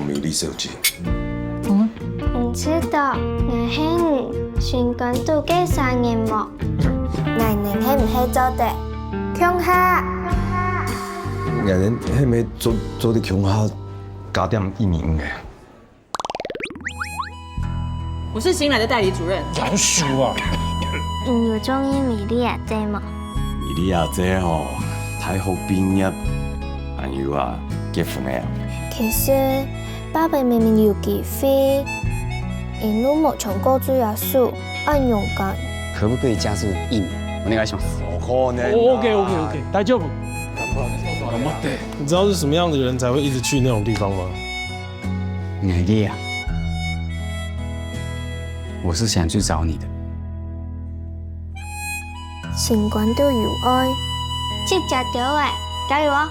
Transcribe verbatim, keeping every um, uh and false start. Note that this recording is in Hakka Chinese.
美麗小姐。毋知道𠊎係你心肝肚个啥人無？𠊎等係毋係做得共下？𠊎等係毋係做做得共下加點一年个？我是新來的代理主任。老鼠啊！你有中意米莉亞姐無？米莉亞姐吼，大學畢業，還有啊，結婚个啊。其實，爸爸明明有機會，一路無像過最阿叔恁勇敢。可不可以加速一年？お願いします。不可能啊。 OK OK OK，大丈夫。你知道是什么样的人才会一直去那种地方吗？米莉亚，我是想去找你的。心肝肚有愛，七隻鳥仔，加油哦！